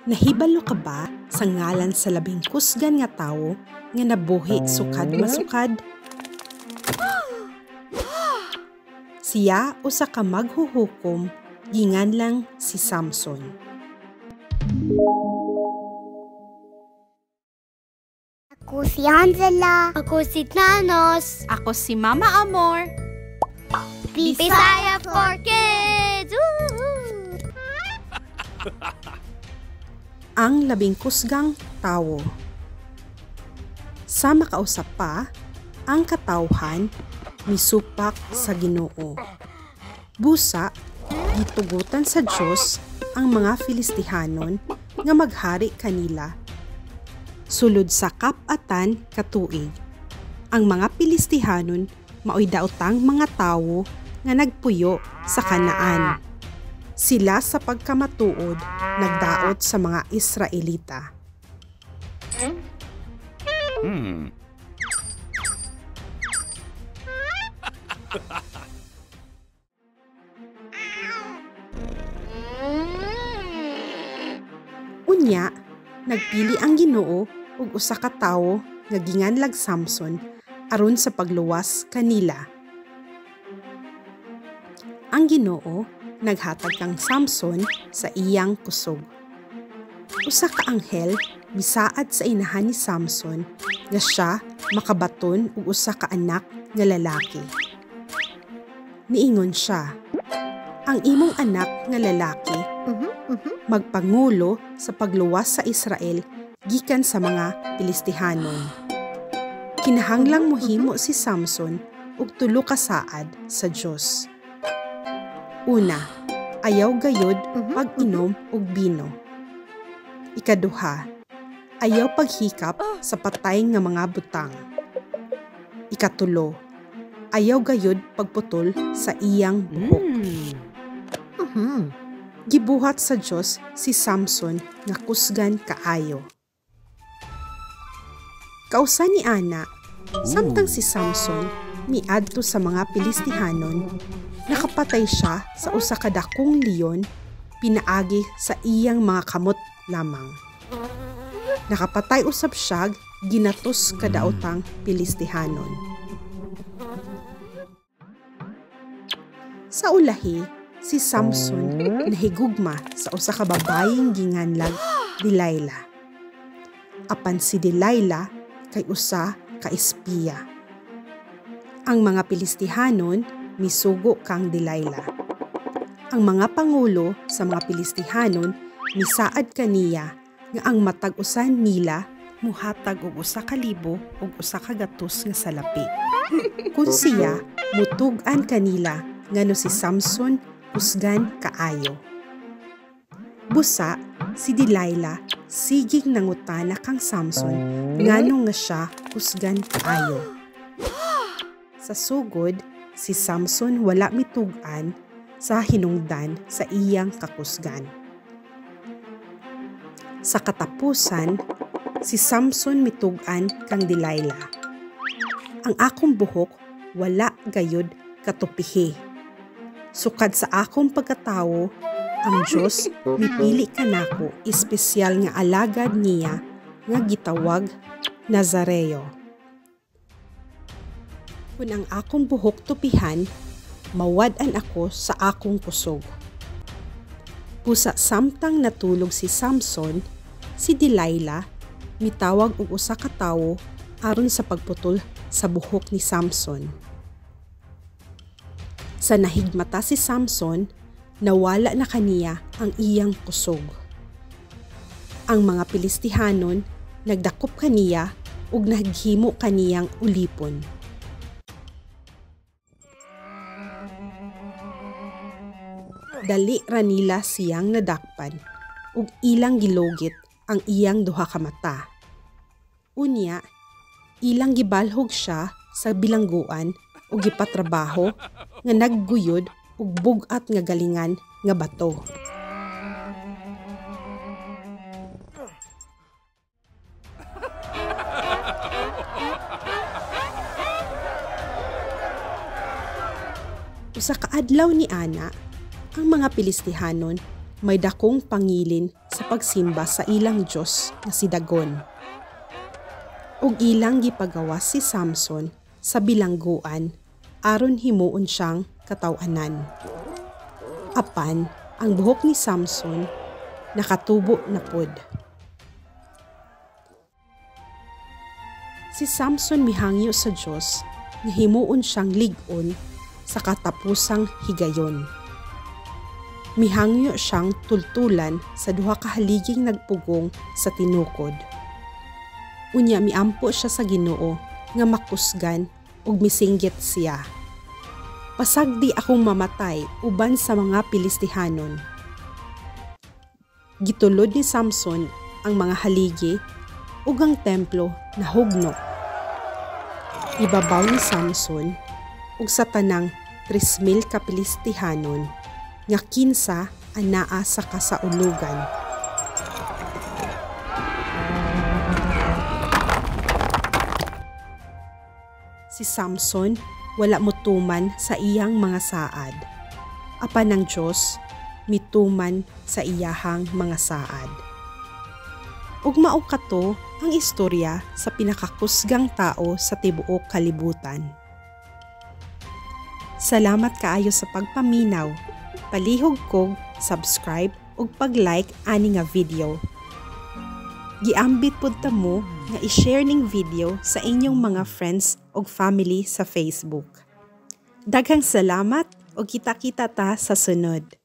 Nahibalo ka ba sa ngalan sa labing kusgan nga tawo nga nabuhi sukad masukad? Siya usa ka maghuhukom, ginganlang si Samson. Ako si Angela. Ako si Thanos. Ako si Mama Amor. Bisaya for Kids! Woo! Ang labing kusgang tawo. Sa makausap pa, ang katawhan misupak sa Ginoo. Busa, gitugutan sa Dios ang mga Filistihanon nga maghari kanila. Sulod sa kap-atan katuig. Ang mga Filistihanon maoy daotang mga tawo nga nagpuyo sa Kanaan. Sila sa pagkamatuod nagdaot sa mga Israelita. Unya, nagpili ang Ginoo og usa ka tawo nga ginganlag Samson aron sa pagluwas kanila. Ang Ginoo naghatag kang Samson sa iyang kusog. Usa ka anghel misaad sa inahan ni Samson nga siya makabaton og usa ka anak nga lalaki. Niingon siya, "Ang imong anak nga lalaki magpangulo sa pagluwas sa Israel gikan sa mga Filistihanon." Kinahanglang mohimo si Samson og tulo ka saad sa Dios. Una, ayaw gayod pag-inom og bino. Ikaduha, ayaw paghikap sa patay nga mga butang. Ikatulo, ayaw gayod pagputol sa iyang buhok. Gibuhat sa Dios si Samson nga kusgan kaayo. Kausa ni Ana, samtang si Samson miadto sa mga Filistihanon, nakapatay siya sa usa ka dakong leon pinaagi sa iyang mga kamot lamang. Nakapatay usab siya ginatos kadaotang Filistihanon. Sa ulahi, si Samson nahigugma sa usa ka babayeng ginganlag Delilah. Apan si Delilah kay usa ka espiya. Ang mga Filistihanon misugo kang Delilah. Ang mga pangulo sa mga Filistihanon misaad kaniya nga ang matag usa nila muhatag og 1,000 og 100 nga salapi. Kun siya mutug-an kanila ngano si Samson kusgan kaayo. Busa si Delilah sigig nangutana kang Samson ngano nga siya kusgan kaayo. Sa sugod, si Samson wala mitug-an sa hinungdan sa iyang kakusgan. Sa katapusan, si Samson mitug-an kang Delilah. "Ang akong buhok wala gayod katupihi. Sukad sa akong pagkatawo, ang Dios mipili kanako espesyal nga alagad niya nga gitawag Nazareo. Kun ang akong buhok tupihan, mawad-an ako sa akong kusog." Pusa samtang natulog si Samson, si Delilah mitawag og usa ka tawo aron sa pagputol sa buhok ni Samson. Sa nahigmata si Samson, nawala na kaniya ang iyang kusog. Ang mga Filistihanon nagdakop kaniya ug naghimo kaniyang ulipon. Dali ra nila siyang nadakpan ug ilang gilugit ang iyang duha ka mata. Unya, ilang gibalhog siya sa bilangguan ug gipatrabaho nga nagguyod ug bug-at nga galingan nga bato. Usa ka adlaw ni Ana, Ang mga Pilistihanon may dakong pangilin sa pagsimba sa ilang Diyos nga si Dagon. Ug ilang gipagawas si Samson sa bilangguan aron himuon siyang kataw-anan. Apan ang buhok ni Samson nakatubo na pod. Si Samson mihangyo sa Dios nga himuon siyang lig-on sa katapusang higayon. Mihangyo siyang tultulan sa duha ka haliging nagpugong sa tinukod. Unya miampo siya sa Ginoo nga makusgan ug misinggit siya. Pasagdi akong mamatay uban sa mga Pilistihanon. Gitulod ni Samson ang mga haligi ug ang templo nahugno. Ibabaw ni Samson ug sa tanang 3,000 ka Pilistihanon nga kinsa anaa sa kasaulugan. Si Samson wala motuman sa iyang mga saad. Apan ang Dios mituman sa iyahang mga saad. Ug mao kato ang istorya sa pinakakusgang tao sa tibuok kalibutan. Salamat kaayo sa pagpaminaw. Palihog kog subscribe ug pag-like ani nga video. Giambit pud ta mo nga i-share ning video sa inyong mga friends ug family sa Facebook. Daghang salamat ug kita-kita ta sa sunod.